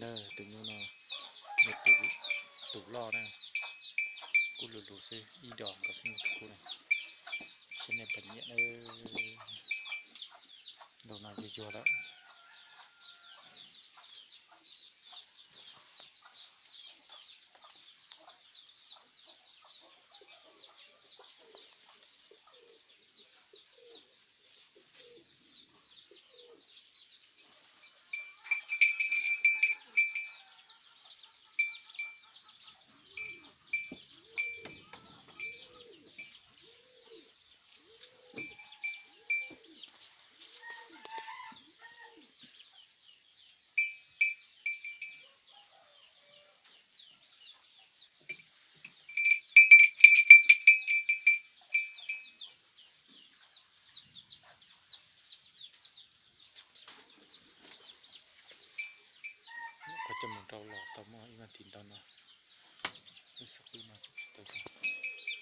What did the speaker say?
Tus nyuj no, nws tus loj na, kub lug lug xwb, ib dos nkaus xwb, nws tus kub na. Saib nej puas nyiam na. Ntu no yuag yuag lawm. Qhov coj mus rau los tau muaj ib vas thiv ntau no. Lub xov pwg no tsis tau zoo.